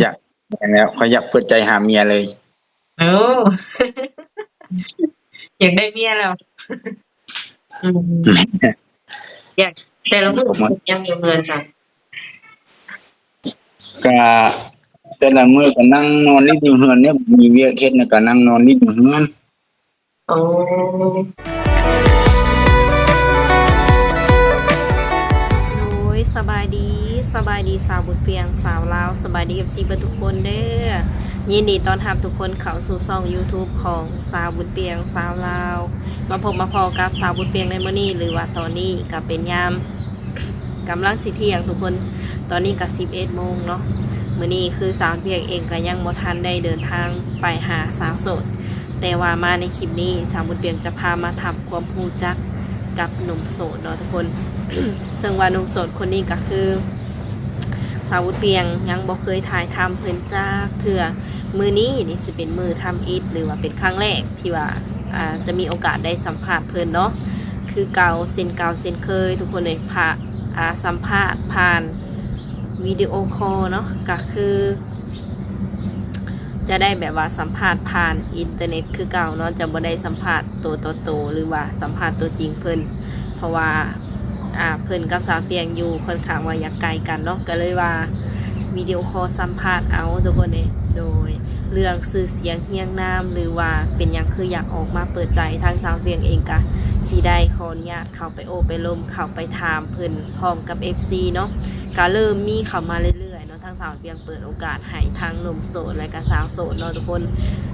ຢາກ ແມ່ນແລ້ວ ຂ້ອຍຢາກເປີດໃຈຫາເມຍເລີຍ. ໂອ້ ຢາກໄດ້ເມຍແລ້ວ. ອືມ ຢາກ ແຕ່ລະມື້ເຮັດຫຍັງຢູ່ເຮືອນຊັ້ນ? ກະແຕ່ລະມື້ກະນັ່ງນອນຫຼິ້ນຢູ່ເຮືອນເນາະ ບໍ່ມີວຽກເຮັດນະ ກະນັ່ງນອນຫຼິ້ນຢູ່ເຮືອນ. ໂອ້ ໂດຍ ສະບາຍດີ ສະບາຍດີ ສາວບຸນປຽງ ສາວລາວ ສະບາຍດີ ເອັຟຊີ ເບິດທຸກຄົນເດີ. ຍິນດີຕ້ອນຮັບທຸກຄົນເຂົ້າສູ່ຊ່ອງຢູທູບຂອງສາວບຸນປຽງ ສາວລາວ. ມາພົບມາພໍ້ກັບສາວບຸນປຽງໃນມື້ນີ້ ຫຼືວ່າຕອນນີ້ກະເປັນຍາມ ກຳລັງຊິທ່ຽງທຸກຄົນ ຕອນນີ້ກະສິບເອັດໂມງເນາະ. ມື້ນີ້ຄືສາວບຸນປຽງເອງກະຍັງບໍ່ທັນໄດ້ເດີນທາງໄປຫາສາວໂສດ ແຕ່ວ່າມາໃນຄລິບນີ້ ສາວບຸນປຽງຈະພາມາທຳຄວາມຮູ້ຈັກກັບໜຸ່ມໂສດເນາະທຸກຄົນ. ເຊິ່ງວ່າໜຸ່ມໂສດຄົນນີ້ກະຄື ສາວບຸນປຽງຍັງບໍ່ເຄີຍຖ່າຍທຳເພິ່ນຈັກເທື່ອ. ມື້ນີ້ນີ້ຊິເປັນມື້ທຳອິດ ຫຼືວ່າເປັນຄັ້ງແລກ ທີ່ວ່າ ອ່າ ຈະມີໂອກາດໄດ້ສຳພາດເພິ່ນເນາະ ຄືເກົ່າ ເຊັ່ນເກົ່າເຊັ່ນເຄີຍທຸກຄົນເອີຍ. ຜ່າ ອ່າ ສຳພາດຜ່ານວິດີໂອຄໍເນາະ ກະຄືຈະໄດ້ແບບວ່າສຳພາດຜ່ານອິນເຕີເນັດຄືເກົ່າເນາະ ຈະບໍ່ໄດ້ສຳພາດໂຕຕໍ່ໂຕ ຫຼືວ່າສຳພາດຕົວຈິງເພິ່ນ ເພາະວ່າ ອ່າ ເພິ່ນກັບສາວປຽງຢູ່ຂ້ອນຂ້າງວ່າຢາກໄກກັນເນາະ ກະເລີຍວ່າວິດີໂອຄໍສຳພາດເອົາທຸກຄົນເອີຍ. ໂດຍ ເລື່ອງຊື່ສຽງຮຽງນາມ ຫຼືວ່າເປັນຫຍັງຄືຢາກອອກມາເປີດໃຈ ທາງສາວປຽງເອງກະຊິໄດ້ຂໍອະນຸຍາດເຂົ້າໄປໂອ້ໄປລົມ ເຂົ້າໄປຖາມເພິ່ນພ້ອມກັບເອັຟຊີເນາະ ກະເລີ່ມມີເຂົ້າມາເລື້ອຍໆເນາະ. ທາງສາວປຽງເປີດໂອກາດໃຫ້ທັງໜຸ່ມໂສດ ແລະກະສາວໂສດເນາະທຸກຄົນ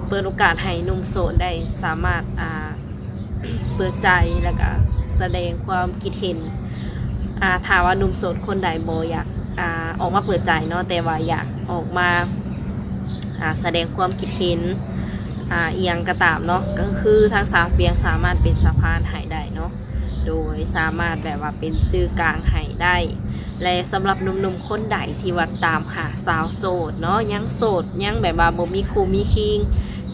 ເປີດໂອກາດໃຫ້ໜຸ່ມໂສດໄດ້ສາມາດ ອ່າ ເປີດໃຈ ແລະກະສະແດງຄວາມຄິດເຫັນ ອ່າ ຖ້າວ່າໜຸ່ມໂສດຄົນໃດບໍ່ຢາກ ອ່າ ອອກມາເປີດໃຈເນາະ ແຕ່ວ່າຢາກອອກມາ ອ່າ ສະແດງຄວາມຄິດເຫັນ ອ່າ ອີ່ຫຍັງກະຕາມເນາະ ກະຄືທາງສາວປຽງສາມາດເປັນສະພານໃຫ້ໄດ້ເນາະ ໂດຍສາມາດແບບວ່າເປັນສື່ກາງໃຫ້ໄດ້. ແລະ ສຳລັບໜຸ່ມໆຄົນໃດທີ່ວ່າຕາມຫາສາວໂສດເນາະ ຍັງໂສດ ຍັງແບບວ່າບໍ່ມີຄູ່ມີຄີງ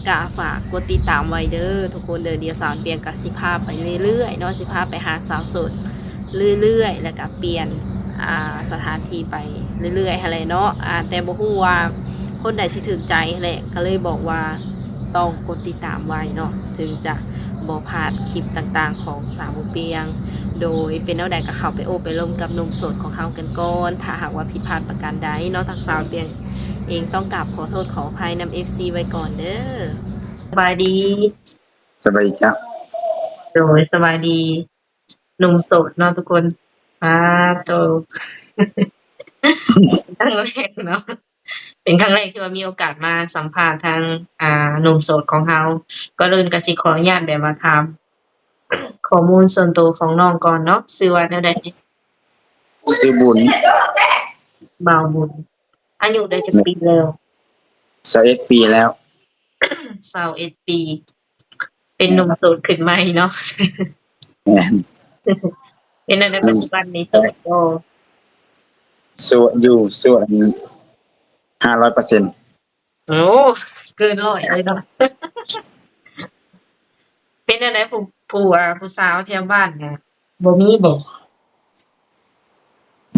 ກະຝາກກົດຕິດຕາມໄວ້ເດີທຸກຄົນເດີ. ດຽວສາວປຽງກະຊິພາໄປເລື້ອຍໆເນາະ ຊິພາໄປຫາສາວໂສດເລື້ອຍໆ ແລ້ວກະປ່ຽນ ອ່າ ສະຖານທີ່ໄປເລື້ອຍໆຫັ້ນແຫຼະເນາະ. ອ່າ ແຕ່ບໍ່ຮູ້ວ່າຄົນໃດຊິຖືກໃຈຫັ້ນແຫຼະ ກະເລີຍບອກວ່າຕ້ອງກົດຕິດຕາມໄວ້ເນາະ ເຖິງຈະບໍ່ພາດຄລິບຕ່າງໆຂອງສາວບຸນປຽງ. ໂດຍ ເປັນແນວໃດກະເຂົ້າໄປໂອ້ໄປລົມກັບໜຸ່ມໂສດຂອງເຮົາກັນກ່ອນ ຖ້າຫາກວ່າຜິດພາດປະການໃດເນາະ ທາງສາວປຽງ ເອງຕ້ອງກາບຂໍໂທດຂໍອະໄພນຳເອັຟຊີໄວ້ກ່ອນເດີ. ສະບາຍດີ. ສະບາຍດີເຈົ້າ. ໂດຍ ສະບາຍດີ ໜຸ່ມໂສດເນາະທຸກຄົນ. ປາໂຕ ຄັ້ງແລກເນາະ ເປັນຄັ້ງແລກທີ່ວ່າມີໂອກາດມາສຳພາດທາງ ອ່າ ໜຸ່ມໂສດຂອງເຮົາ. ກ່ອນອື່ນກະຊິຂໍອະນຸຍາດແບບວ່າຖາມຂໍ້ມູນສ່ວນໂຕຂອງນ້ອງກ່ອນເນາະ ຊື່ວ່າແນວໃດ? ຊື່ບຸນ. ບ່າວບຸນ. ອາຍຸໄດ້ຈັກປີແລ້ວ? ຊາວເອັດປີແລ້ວ. ຊາວເອັດປີ ເປັນໜຸ່ມໂສດຂຶ້ນໃໝ່ເນາະ. ແມ່ນ. ເປັນແນວໃດປັດຈຸບັນນີ້ ໂສດບໍ່? ໂສດຢູ່ ໂສດຫ້າຮ້ອຍເປີເຊັນ. ໂອ້ ເກີນຮ້ອຍເລີຍເນາະ. ເປັນແນວໃດ ຜູ້ ຜູ້ ອ່າ ຜູ້ສາວແຖວບ້ານນະ ບໍ່ມີບໍ່?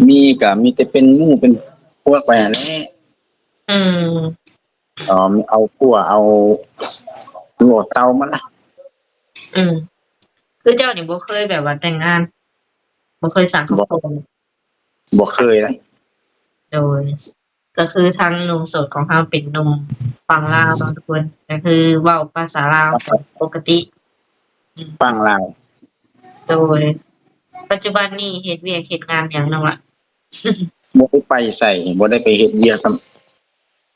ມີ ກະມີແຕ່ເປັນໝູ່ເປັນພວກໄປຫັ້ນແຫຼະ. ອືມ ເອົາ ເອົາຜົວເອົາລູກເອົາເຕົ້າມາລະ. ອືມ ຄືເຈົ້ານີ້ບໍ່ເຄີຍແບບວ່າແຕ່ງງານ ບໍ່ເຄີຍສ້າງຄອບຄົວ? ບໍ່ເຄີຍເລີຍ. ໂດຍ ກະຄືທາງໜຸ່ມໂສດຂອງເຮົາເປັນໜຸ່ມຝັ່ງລາວເນາະທຸກຄົນ ກະຄືເວົ້າພາສາລາວ ເວົ້າ ປົກກະຕິ. ອືມ ຝັ່ງລາວ. ໂດຍ ປັດຈຸບັນນີ້ເຮັດວຽກເຮັດງານຫຍັງນ້ອງລະ? ບໍ່ໄດ້ໄປໃສ ບໍ່ໄດ້ໄປເຮັດວຽກຊ້ຳ.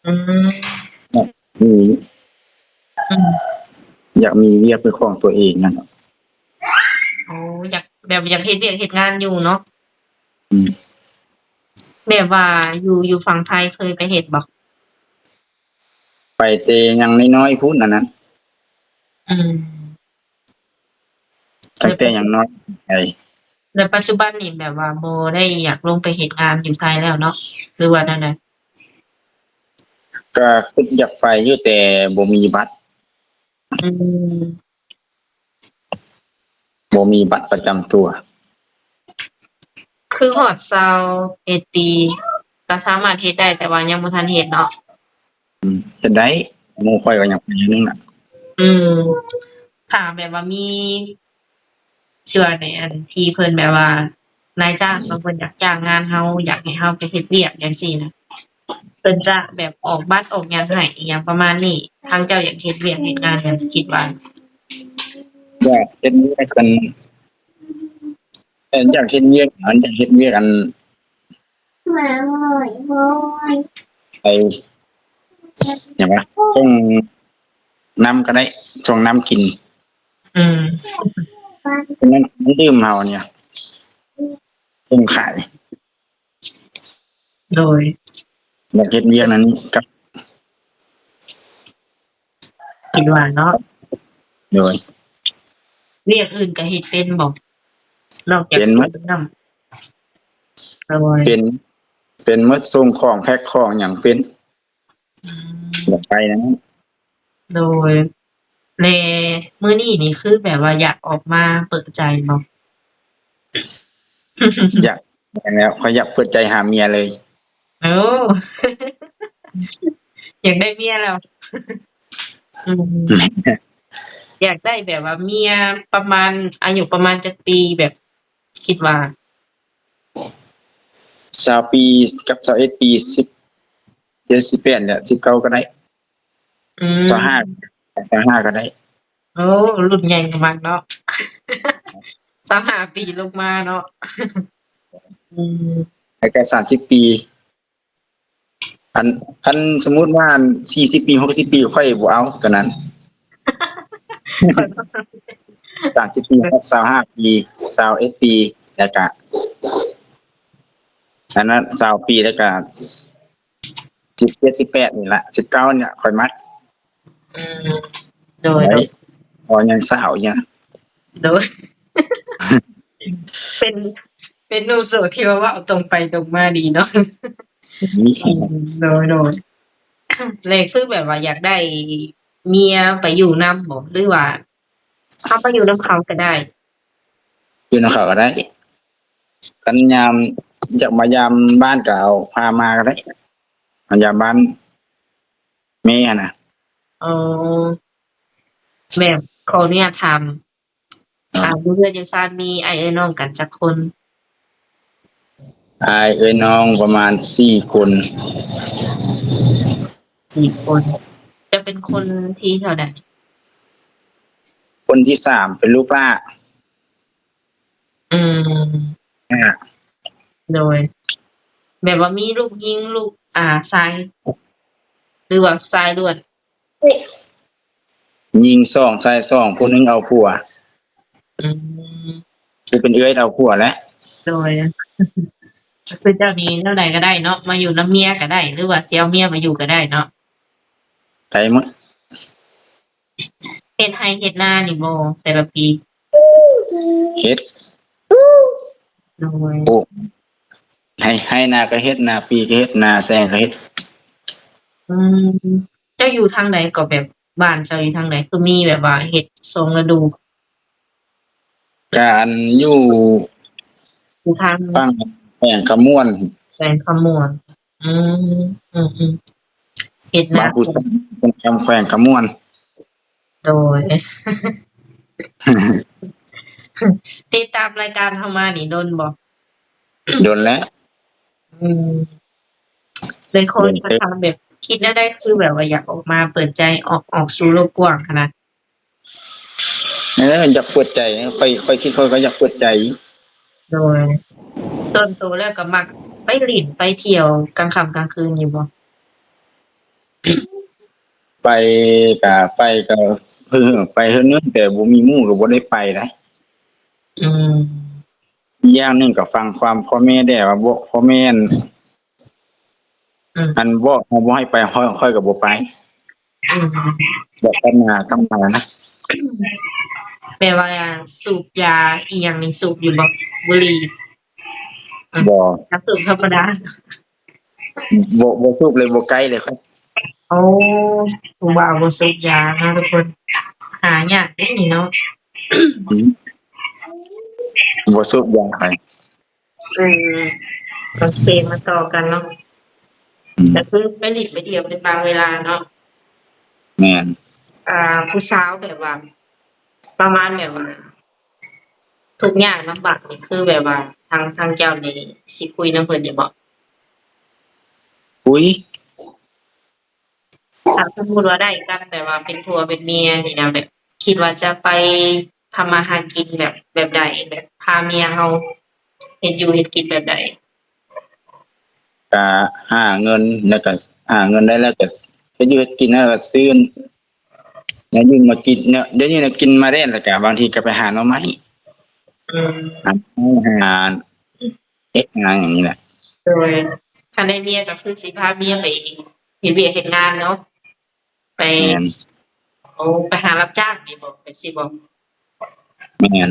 ອືມ ອືມ ອືມ ຢາກມີວຽກເປັນຂອງຕົວເອງຫັ້ນ. ໂອ້ ຢາກ ແບບຢາກເຮັດວຽກເຮັດງານຢູ່ເນາະ. ອືມ ແບບວ່າຢູ່ ຢູ່ຝັ່ງໄທເຄີຍໄປເຮັດບໍ່? ໄປແຕ່ຍັງນ້ອຍໆພຸ້ນ ອັນນັ້ນ. ອືມ ຕັ້ງແຕ່ຍັງນ້ອຍໄປ. ແລ້ວປັດຈຸບັນນີ້ແບບວ່າບໍ່ໄດ້ຢາກລົງໄປເຮັດງານຢູ່ໄທແລ້ວເນາະ ຫຼືວ່າແນວໃດ? ກະຄິດຢາກໄປຢູ່ ແຕ່ບໍ່ມີບັດ. ອືມ ບໍ່ມີບັດປະຈຳຕົວ. ຄືຮອດຊາວເອັດປີ ກໍສາມາດເຮັດໄດ້ ແຕ່ວ່າຍັງບໍ່ທັນເຮັດເນາະ. ອືມ ເຮັດໄດ້ ໝູ່ຂ້ອຍກໍຍັງໄປໜຶ່ງນະ. ອືມ ຖ້າແບບວ່າມີ ເຊື່ອໃນອັນທີ່ເພິ່ນແບບວ່ານາຍຈ້າງເນາະ ເພິ່ນຢາກຈ້າງງານເຮົາ ຢາກໃຫ້ເຮົາໄປເຮັດວຽກຈັ່ງຊີ້ນະ ເພິ່ນຈະແບບອອກບັດອອກຫຍັງໃຫ້ ອີ່ຫຍັງປະມານນີ້ ທາງເຈົ້າຢາກເຮັດວຽກເຮັດງານຫຍັງ ຄິດວ່າ? ຢາກເຮັດວຽກອັນ ເອີ ຢາກເຮັດວຽກ ອັນ ຢາກເຮັດວຽກອັນ ໄອ້ ຫຍັງວະ ສົ່ງນ້ຳກໍໄດ້ ສົ່ງນ້ຳກິນ. ອືມ ນ້ຳ ນ້ຳດື່ມເຮົານີ້ ສົ່ງຂາຍ. ໂດຍ ຢາກເຮັດວຽກນັ້ນກັບ ຄິດວ່າເນາະ. ໂດຍ ວຽກອື່ນກໍເຮັດເປັນບໍ່? ນອກຈາກ ເປັນໝົດ ສົ່ງນ້ຳ. ໂດຍ ເປັນ ເປັນໝົດ ສົ່ງຂອງ ແພັກຂອງຫຍັງເປັນ. ອືມ ຢາກໄປນະ. ໂດຍ ແລະ ມື້ນີ້ນີ້ຄືແບບວ່າຢາກອອກມາເປີດໃຈບໍ່? ຢາກ ແລ້ວ ຂ້ອຍຢາກເປີດໃຈຫາເມຍເລີຍ. ໂອ້ ຢາກໄດ້ເມຍແລ້ວ. ອືມ ຢາກໄດ້ແບບວ່າເມຍປະມານ ອາຍຸປະມານຈັກປີ ແບບ ຄິດວ່າ? ຊາວປີກັບຊາວເອັດປີ ສິບເຈັດ ສິບແປດ ແຫຼະ ສິບເກົ້າກໍໄດ້. ອືມ ຊາວຫ້າ ຊາວຫ້າກໍໄດ້. ໂອ້ ລຸ້ນໃຫຍ່ກໍມັກເນາະ ຊາວຫ້າປີລົງມາເນາະ. ອືມ ແລ້ວກໍສາມສິບປີ. ຄັນ ຄັນສົມມຸດວ່າສີ່ສິບປີ ຫົກສິບປີ ຂ້ອຍບໍ່ເອົາ ຕອນນັ້ນ. ສາມສິບປີ ຊາວຫ້າປີ ຊາວເອັດປີ ແລ້ວກະ ອັນນັ້ນ ຊາວປີ ແລ້ວກະ ສິບເຈັດ ສິບແປດ ນີ້ລະ ສິບເກົ້າ ນີ້ລະ ຂ້ອຍມັກ. ອືມ ໂດຍ ໄດ້ ໂດຍ ພໍຍັງສາວຢູ່. ໂດຍ ເປັນ ເປັນໜຸ່ມໂສດທີ່ວ່າເວົ້າຕົງໄປຕົງມາດີເນາະ. ອືມ ໂດຍ ໂດຍ ແລ້ວຄືແບບວ່າຢາກໄດ້ເມຍໄປຢູ່ນຳບໍ່ ຫຼືວ່າເຮົາໄປຢູ່ນຳເຂົາກໍໄດ້? ຢູ່ນຳເຂົາກໍໄດ້ ຄັນຍາມຢາກມາຢາມບ້ານກໍເອົາພາມາກໍໄດ້ ມາຢາມບ້ານແມ່ຫັ້ນນະ. ອໍ ແມ່ ຂໍອະນຸຍາດຖາມ ອ່າ ອ່າ ຢູ່ເຮືອນຢູ່ຊານມີອ້າຍເອື້ອຍນ້ອງກັນຈັກຄົນ? ອ້າຍເອື້ອຍນ້ອງປະມານສີ່ຄົນ. ສີ່ຄົນ. ເຈົ້າເປັນຄົນທີເທົ່າໃດ? ຄົນທີສາມ ເປັນລູກຫຼ້າ. ອືມ ອ່າ ໂດຍ ແບບວ່າມີລູກຍິງ ລູກ ອ່າ ຊາຍ ຫຼືວ່າຊາຍລ້ວນ? ຍິງສອງ ຊາຍສອງ ຜູ້ໜຶ່ງເອົາຜົວ. ອືມ ຜູ້ເປັນເອື້ອຍເອົາຜົວແລ້ວ. ໂດຍ ຄືເຈົ້ານີ້ແນວໃດກໍໄດ້ເນາະ ມາຢູ່ນຳເມຍກໍໄດ້ ຫຼືວ່າຊິເອົາເມຍມາຢູ່ກໍໄດ້ເນາະ. ໄດ້ໝົດ. ເຮັດໄຮ່ເຮັດນານີ້ບໍ່ແຕ່ລະປີ? ເຮັດ. ໂດຍ ໂອ້ ໄຮ່ ໄຮ່ນາກໍເຮັດ ນາປີກໍເຮັດ ນາແຊງກໍເຮັດ. ອືມ ເຈົ້າຢູ່ທາງໃດກໍ ແບບບ້ານເຈົ້າຢູ່ທາງໃດ ຄືມີແບບວ່າເຮັດສອງລະດູ? ກະອັນຢູ່ ຢູ່ທາງຝັ່ງແຂວງຄຳມ່ວນ. ແຂວງຄຳມ່ວນ. ອືມ ອືມໆ ເຮັດນາ ບ້ານພູຊານ ແຂວງຄຳມ່ວນ. ໂດຍ ຕິດຕາມລາຍການເຮົາມານີ້ດົນບໍ່? ດົນແລ້ວ. ອືມ ເລີຍຂໍ ໂດຍ ຖາມແບບ ຄິດແນວໃດ ຄືແບບວ່າຢາກອອກມາເປີດໃຈ ອອກ ອອກສູ່ໂລກກວ້າງຫັ້ນນະ? ເອີ ຢາກເປີດໃຈ ຂ້ອຍ ຂ້ອຍຄິດ ຂ້ອຍກໍຢາກເປີດໃຈ. ໂດຍ ສ່ວນໂຕແລ້ວກໍມັກໄປຫຼິ້ນໄປທ່ຽວກາງຄ່ຳກາງຄືນຢູ່ບໍ່? ໄປກະໄປ ກະເຮີ ໄປເຮືອນນັ້ນ ແຕ່ບໍ່ມີໝູ່ກໍບໍ່ໄດ້ໄປໄດ໋. ອືມ ອີກຢ່າງໜຶ່ງກໍຟັງຄວາມພໍ່ແມ່ແດ່ ວ່າບໍ່ ພໍ່ແມ່ ອືມ ອັນບອກເຮົາບໍ່ໃຫ້ໄປ ຂ້ອຍ ຂ້ອຍກໍບໍ່ໄປ. ອືມ ແບບທຳມະດາ ທຳມະດານະ. ແປວ່າສູບຢາອີ່ຫຍັງນີ້ ສູບຢູ່ບໍ່? ບຸຫຼີ່? ອືມ ບໍ່. ຖ້າສູບທຳມະດາ ບໍ່ ບໍ່ສູບເລີຍ ບໍ່ໃກ້ເລີຍຂ້ອຍ. ໂອ້ ຜູ້ບ່າວບໍ່ສູບຢາເນາະທຸກຄົນ ຫາຍາກເດ້ນີ້ເນາະ. ອືມ ບໍ່ສູບຢາໃຜ. ເອີ ໂອເຄ ມາຕໍ່ກັນເນາະ. ກໍຄືໄປຫຼິ້ນໄປທ່ຽວເປັນບາງເວລາເນາະ. ແມ່ນ. ອ່າ ຜູ້ສາວແບບວ່າ ປະມານແບບວ່າທຸກຍາກລຳບາກນີ້ ຄືແບບວ່າທາງ ທາງເຈົ້ານີ້ຊິຄຸຍນຳເພິ່ນຢູ່ບໍ່? ຄຸຍ. ຖ້າສົມມຸດວ່າໄດ້ກັນແບບວ່າເປັນຜົວເປັນເມຍນີ້ນະ ແບບຄິດວ່າຈະໄປທຳມາຫາກິນແບບ ແບບໃດ? ແບບພາເມຍເຮົາເຮັດຢູ່ເຮັດກິນແບບໃດ? ກະຫາເງິນ ແລ້ວກະຫາເງິນໄດ້ແລ້ວກະເຮັດຢູ່ເຮັດກິນ ແລ້ວກະຊື້ແນວຢູ່ມາກິນ ແນວ ດຽວນີ້ນະກິນມາແລ້ວ ແລ້ວກະບາງທີກະໄປຫາໜໍ່ໄມ້ ອືມ ຫາ ຫາເຮັດຫາຫຍັງນີ້ແຫຼະ. ໂດຍ ຄັນໄດ້ເມຍກໍຄືຊິພາເມຍໄປເຮັດວຽກເຮັດງານເນາະ ໄປ ແມ່ນ ໂອ້ ໄປຫາຮັບຈ້າງນີ້ບໍ ແບບຊີ້ບໍ? ແມ່ນ.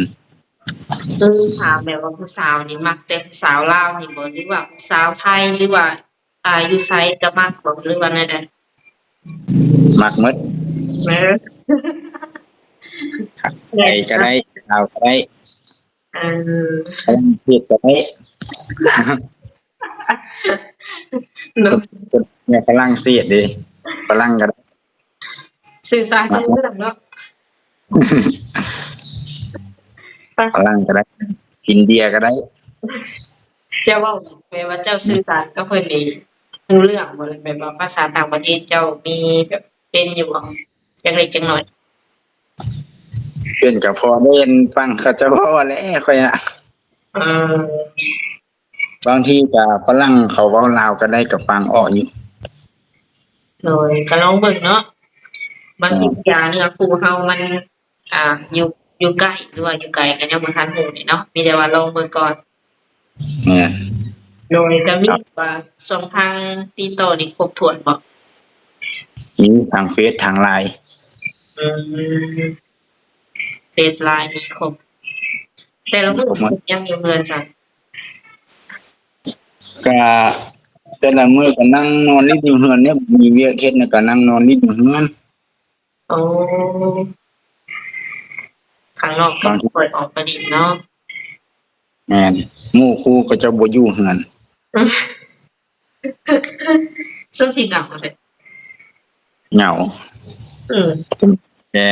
ຄືຖາມແບບວ່າຜູ້ສາວນີ້ມັກແຕ່ຜູ້ສາວລາວນີ້ບໍ ຫຼືວ່າຜູ້ສາວໄທ ຫຼືວ່າ ອ່າ ຢູ່ໃສກໍມັກບໍ ຫຼືວ່າແນວໃດ? ມັກໝົດ ເອີ ໄທກໍໄດ້ ລາວກໍໄດ້ ເອີ ຝຣັ່ງເສດກໍໄດ້ ໂດຍ ແມ່ຝຣັ່ງເສດເດ້ ຝຣັ່ງກໍໄດ້ ສື່ສານກັບເລື່ອງເນາະ ຝຣັ່ງກໍໄດ້ ອິນເດຍກໍໄດ້. ເຈົ້າເວົ້າແບບວ່າເຈົ້າສື່ສານກັບເພິ່ນນີ້ຮູ້ເລື່ອງບໍ່? ແບບວ່າພາສາຕ່າງປະເທດເຈົ້າມີແບບເປັນຢູ່ບໍ່ ຈັກເລັກຈັກນ້ອຍ? ເປັນ ກໍພໍໄດ້ຟັງເຂົາເຈົ້າເວົ້າແຫຼະ ຂ້ອຍນະ. ເອີ ບາງທີກໍຝຣັ່ງເຂົາເວົ້າລາວກໍໄດ້ ກໍຟັງອອກຢູ່. ໂດຍ ກໍລອງເບິ່ງເນາະ ບາງທີ ແມ່ນ ເທື່ອເນື້ອຄູ່ເຮົາມັນ ອ່າ ຢູ່ ຢູ່ໃກ້ ຫຼືວ່າຢູ່ໄກກໍຍັງບໍ່ທັນຮູ້ເດເນາະ ມີແຕ່ວ່າລອງເບິ່ງກ່ອນ. ແມ່ນ. ໂດຍ ກໍມີ ຄັບ ວ່າຊ່ອງທາງຕິດຕໍ່ນີ້ຄົບຖ້ວນບໍ່? ມີທາງເຟສ ທາງລາຍ. ອືມ ເຟສ ລາຍ ມີຄົບ. ແຕ່ລະມື້ເຮັດຫຍັງຢູ່ເຮືອນຊັ້ນ? ກະແຕ່ລະມື້ກໍນັ່ງນອນຫຼິ້ນຢູ່ເຮືອນເດ ມີວຽກເຮັດແລ້ວກໍນັ່ງນອນຫຼິ້ນຢູ່ເຮືອນ. ໂອ້ ຂ້າງນອກກໍບໍ່ຄ່ອຍອອກໄປຫຼິ້ນເນາະ. ແມ່ນ. ໝູ່ຄູ່ເຂົາເຈົ້າບໍ່ຢູ່ເຮືອນ. ຊົງຊິເຫງົາແຫຼະ. ເຫງົາ. ອືມ. ແຕ່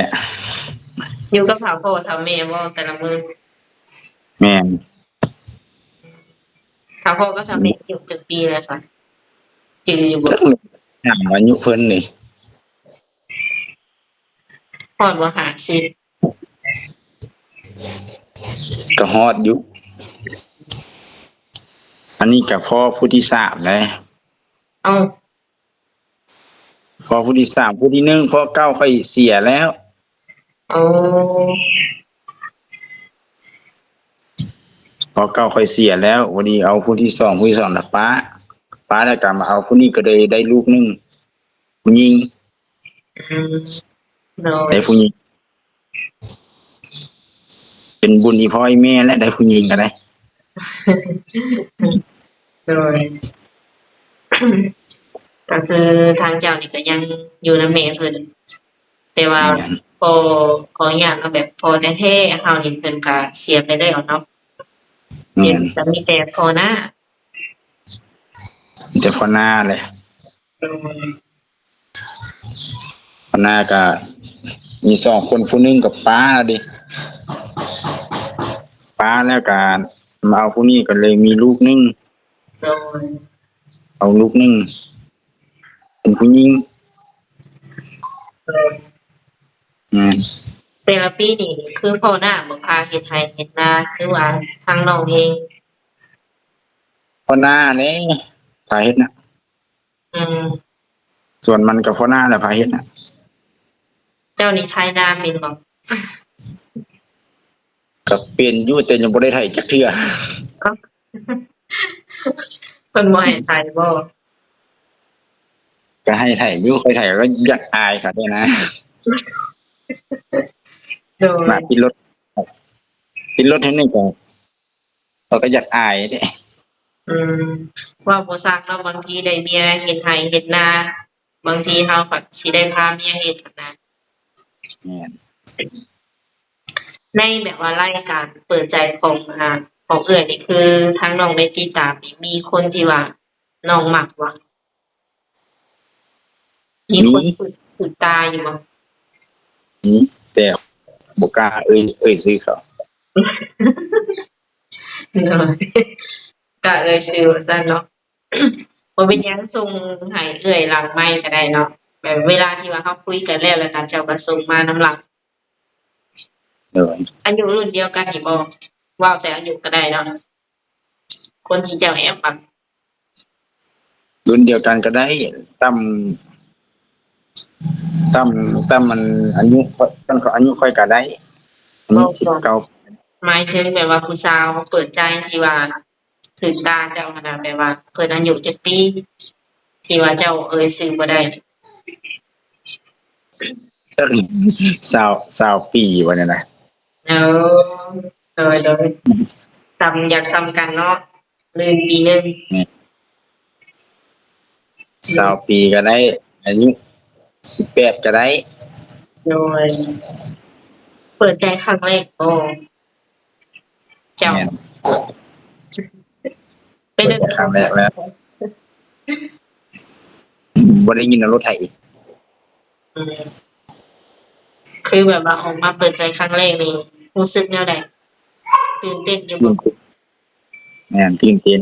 ຢູ່ກັບເຖົ້າພໍ່ເຖົ້າແມ່ບໍ່ແຕ່ລະມື້? ແມ່ນ. ເຖົ້າພໍ່ກັບເຖົ້າແມ່ອາຍຸຈັກປີແລ້ວຊະ? ຈື່ຢູ່ບໍ່? ຖາມອາຍຸເພິ່ນນີ້ ຮອດບໍ່ຫ້າສິບ? ກໍຮອດຢູ່. ອັນນີ້ກໍພໍ່ຜູ້ທີສາມແລ້ວ. ເອົ້າ. ພໍ່ຜູ້ທີສາມ ຜູ້ທີໜຶ່ງ ພໍ່ເກົ່າຂ້ອຍເສຍແລ້ວ. ໂອ້. ພໍ່ເກົ່າຂ້ອຍເສຍແລ້ວ ພໍດີເອົາຜູ້ທີສອງ ຜູ້ທີສອງລະປະ ປະແລ້ວກໍມາເອົາຜູ້ນີ້ ກໍໄດ້ ໄດ້ລູກໜຶ່ງ ຜູ້ຍິງ. ອືມ ໂດຍ ໄດ້ຜູ້ຍິງ ເປັນບຸນອີ່ພໍ່ອີ່ແມ່ແຫຼະ ໄດ້ຜູ້ຍິງກໍໄດ້. ໂດຍ ກໍຄືທາງເຈົ້ານີ້ກໍຍັງຢູ່ນຳແມ່ເພິ່ນ ແຕ່ວ່າ ແມ່ນ ພໍ່ ຂໍອະນຸຍາດເນາະ ແບບພໍ່ແທ້ໆເຮົານີ້ເພິ່ນກໍເສຍໄປແລ້ວເນາະ. ແມ່ນ ກໍມີແຕ່ພໍ່ນ້າ ມີແຕ່ພໍ່ນ້າແຫຼະ. ໂດຍ ພໍ່ນ້າກໍມີສອງຄົນ ຜູ້ໜຶ່ງກໍປະແລ້ວເດ້ ປະແລ້ວກໍມາເອົາຜູ້ນີ້ ກໍເລີຍມີລູກໜຶ່ງ. ໂດຍ ເອົາລູກໜຶ່ງເປັນຜູ້ຍິງ. ໂດຍ ແມ່ນ. ແຕ່ລະປີນີ້ຄືພໍ່ນ້າບໍ່ພາເຮັດໄຮ່ເຮັດນາ ຄືວ່າທາງນ້ອງເອງ? ພໍ່ນ້າແຫຼະພາເຮັດນະ. ອືມ ສວນມັນກໍພໍ່ນ້າແຫຼະພາເຮັດນະ. ເຈົ້ານີ້ໄຖນາເປັນບໍ່? ກໍເປັນຢູ່ ແຕ່ຍັງບໍ່ໄດ້ໄຖຈັກເທື່ອ. ເອົ້າ ເພິ່ນບໍ່ໃຫ້ໄຖບໍ່? ກໍໃຫ້ໄຖຢູ່ ຂ້ອຍໄຖກໍຢາກອາຍເຂົາແດ່ນະ. ໂດຍ ມາຕິດລົດ ຕິດລົດແຖວນີ້ກໍ ເຂົາກໍຢາກອາຍເດ້. ອືມ ເວົ້າບໍ່ຊັກເນາະ ບາງທີໄດ້ເມຍເຮັດໄຮ່ເຮັດນາ ບາງທີເຮົາກໍຊິໄດ້ພາເມຍເຮັດນະ. ແມ່ນ. ໃນແບບວ່າລາຍການເປີດໃຈຂອງ ອ່າ ຂອງເອື້ອຍນີ້ ຄືທາງນ້ອງໄດ້ຕິດຕາມນີ້ ມີຄົນທີ່ວ່ານ້ອງມັກບໍ່? ມີຄົນຖືກ ຖືກຕາຢູ່ບໍ່? ມີ ແຕ່ບໍ່ກ້າເອີ່ຍ ເອີ່ຍຊື່ເຂົາ. ໂດຍ ກະເອີ່ຍຊື່ວ່າຊັ້ນເນາະ. ບໍ່ເປັນຫຍັງ ສົ່ງໃຫ້ເອື້ອຍຫຼັງໄມກະໄດ້ເນາະ ແບບເວລາທີ່ວ່າເຮົາຄຸຍກັນແລ້ວ ແລ້ວກະເຈົ້າກະສົ່ງມານຳຫຼັງ. ໂດຍ ອາຍຸລຸ້ນດຽວກັນນີ້ບໍ່? ເວົ້າແຕ່ອາຍຸກະໄດ້ເນາະ ຄົນທີ່ເຈົ້າແອບມັກ. ລຸ້ນດຽວກັນກະໄດ້ ຕ່ຳ ຕ່ຳ ຕ່ຳ ອັນ ອາຍຸ ຄັນເຂົາອາຍຸຂ້ອຍກະໄດ້ ອາຍຸສິບເກົ້າ. ໝາຍເຖິງແບບວ່າຜູ້ສາວເປີດໃຈທີ່ວ່າ ຖືກຕາເຈົ້າຫັ້ນນະ ແບບວ່າເພິ່ນອາຍຸຈັກປີ ທີ່ວ່າເຈົ້າເອີ່ຍຊື່ບໍ່ໄດ້? ຊາວ ຊາວປີວ່າແນວໃດ? ໂອ້ ໂດຍ ໂດຍ ສ່ຳ ຢາກສ່ຳກັນເນາະ ລື່ນປີໜຶ່ງ. ຊາວປີກະໄດ້ ອາຍຸສິບແປດກະໄດ້. ໂດຍ ເປີດໃຈຄັ້ງແລກບໍ່? ເຈົ້າ ແມ່ນ ເປັນຈັ່ງໃດ? ເປີດໃຈຄັ້ງແລກແລ້ວ ບໍ່ໄດ້ຍິນເອົາລົດໄຖອີກ. ອືມ ຄືແບບວ່າອອກມາເປີດໃຈຄັ້ງແລກນີ້ ຮູ້ສຶກແນວໃດ? ຕື່ນເຕັ້ນຢູ່ບໍ່? ແມ່ນ ຕື່ນເຕັ້ນ.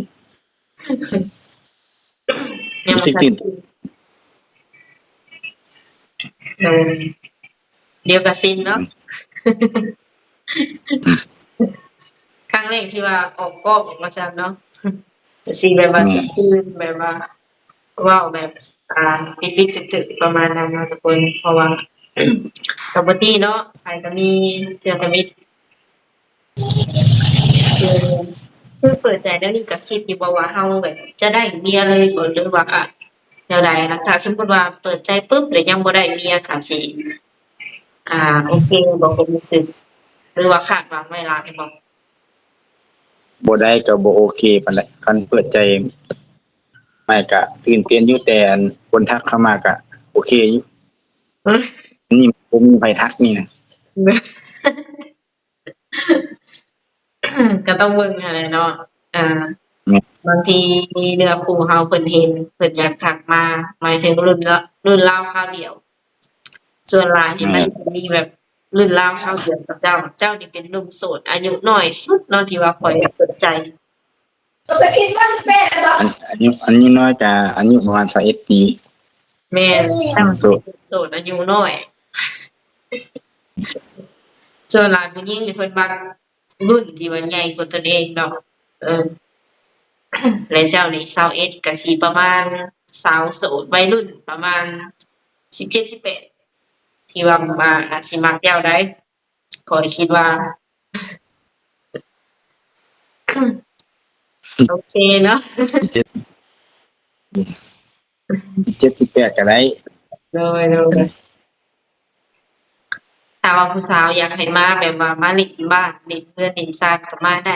ຍັງບໍ່ທັນ ເອີ ດຽວກະຊິນເນາະ. ອືມ ຄັ້ງແລກທີ່ວ່າອອກກ້ອງວ່າຊັ້ນເນາະ ກະຊິແບບວ່າ ອືມ ຕື່ນ ແບບວ່າເວົ້າແບບ ອ່າ ຕິດໆ ຕຶກໆ ປະມານນັ້ນເນາະທຸກຄົນ. ເພາະວ່າກະບໍ່ຕິເນາະ ໃຜກະມີ ເທື່ອທຳອິດ. ຄື ຄືເປີດໃຈແນວນີ້ກະຄິດຢູ່ບໍ່ວ່າເຮົາແບບຈະໄດ້ເມຍເລີຍບໍ່ ຫຼືວ່າແນວໃດນະ? ຖ້າສົມມຸດວ່າເປີດໃຈປຶບແລ້ວຍັງບໍ່ໄດ້ເມຍ ກະຊິ ອ່າ ໂອເຄບໍ່ ຄວາມຮູ້ສຶກ ຫຼືວ່າຄາດຫວັງໄວ້ຫຼາຍບໍ່? ບໍ່ໄດ້ກະບໍ່ໂອເຄປານໃດ ຄັນເປີດໃຈໃໝ່ກະຕື່ນເຕັ້ນຢູ່ ແຕ່ອັນ ຄົນທັກເຂົ້າມາກະໂອເຄຢູ່. ນີ້ບໍ່ມີໃຜທັກນີ້ນະ. ກະຕ້ອງເບິ່ງຫັ້ນແຫຼະເນາະ ເອີ ແມ່ນ ບາງທີເນື້ອຄູ່ເຮົາເພິ່ນເຫັນ ເພິ່ນຢາກທັກມາ ໝາຍເຖິງລຸ້ນ ລຸ້ນລາວຄາວດຽວ. ສ່ວນຫຼາຍນີ້ ແມ່ນ ມັນຈະມີແບບລຸ້ນລາວຄາວດຽວກັບເຈົ້າ. ເຈົ້ານີ້ເປັນໜຸ່ມໂສດອາຍຸນ້ອຍສຸດເນາະ ທີ່ວ່າຂ້ອຍເປີດໃຈ. ອັນ ອາຍຸ ອາຍຸນ້ອຍກະອາຍຸປະມານຊາວເອັດປີ. ແມ່ນ ໂສດ ໂສດອາຍຸນ້ອຍ. ສ່ວນຫຼາຍຜູ້ຍິງນີ້ເພິ່ນມັກລຸ້ນທີ່ວ່າໃຫຍ່ກວ່າຕົນເອງເນາະ. ເອີ ແລະເຈົ້ານີ້ຊາວເອັດ ກະຊິປະມານສາວໂສດໄວລຸ້ນປະມານສິບເຈັດ ສິບແປດ ທີ່ວ່າ ວ່າອາດຊິມັກເຈົ້າໄດ໋. ຂ້ອຍຄິດວ່າ ໂອເຄເນາະ ເຈັດ ເຈັດສິບແປດກະໄດ້. ໂດຍ ໂດຍ ຖ້າວ່າຜູ້ສາວຢາກໃຫ້ມາແບບວ່າມາຫຼິ້ນບ້ານ ຫຼິ້ນເຮືອນ ຫຼິ້ນຊານກະມາໄດ້.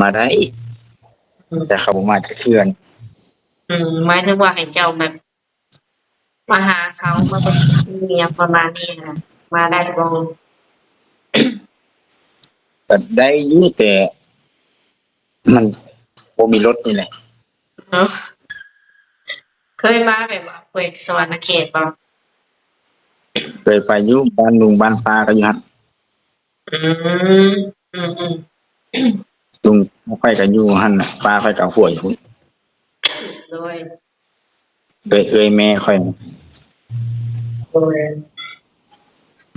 ມາໄດ້ ອືມ ແຕ່ເຂົາບໍ່ມາຈັກເທື່ອ. ອືມ ໝາຍເຖິງວ່າໃຫ້ເຈົ້າແບບ ມາຫາເຂົາ ມາເບິ່ງເມຍປະມານນີ້ຫັ້ນນະ ມາໄດ້ບໍ່? ກະໄດ້ຢູ່ ແຕ່ມັນບໍ່ມີລົດນີ້ແຫຼະ. ເອີ ເຄີຍມາແບບວ່າແຂວງສະຫວັນນະເຂດບໍ່? ເຄີຍໄປຢູ່ ບ້ານລຸງບ້ານປ້າກະຢູ່ຫັ້ນ. ອືມ ອືມໆ ລຸງຂ້ອຍກະຢູ່ຫັ້ນນະ ປ້າຂ້ອຍກະຫົວຢູ່ພຸ້ນ. ໂດຍ ເອື້ອຍ ເອື້ອຍແມ່ຂ້ອຍ. ໂດຍ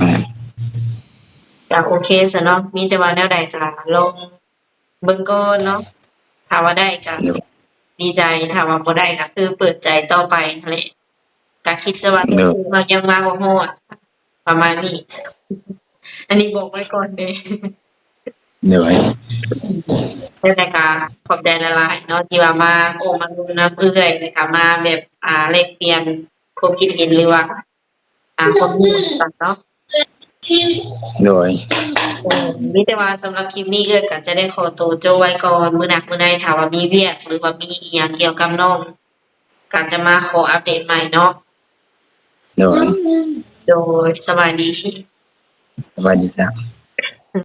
ອືມ ກະໂອເຄຊະເນາະ ມີແຕ່ວ່າແນວໃດກະລອງເບິ່ງກ່ອນເນາະ ຖ້າວ່າໄດ້ກະ ໂດຍ ດີໃຈ ຖ້າວ່າບໍ່ໄດ້ກະຄືເປີດໃຈຕໍ່ໄປຫັ້ນແຫຼະ. ກະຄິດຊະວ່າ ໂດຍ ເຮົາຍັງມາບໍ່ຮອດ ປະມານນີ້ ອັນນີ້ບອກໄວ້ກ່ອນເດ້. ໂດຍ ຈັ່ງໃດກະຂອບໃຈຫຼາຍໆເນາະ ທີ່ວ່າມາໂອ້ມາລົມນຳເອື້ອຍ ແລ້ວກະມາແບບ ອ່າ ແລກປ່ຽນຄວາມຄິດເຫັນ ຫຼືວ່າ ອ່າ ຄວາມຮູ້ນຳກັນເນາະ. ໂດຍ ເອີ ມີແຕ່ວ່າສຳລັບຄລິບນີ້ ເອື້ອຍກະຈະໄດ້ຂໍໂຕໂຈະໄວ້ກ່ອນ ມື້ໜ້າມື້ໃນຖ້າວ່າມີວຽກ ຫຼືວ່າມີອີ່ຫຍັງກ່ຽວກັບນ້ອງ ກະຈະມາຂໍອັບເດດໃໝ່ເນາະ. ໂດຍ ໂດຍ ສະບາຍດີ ສະບາຍດີເຈົ້າ.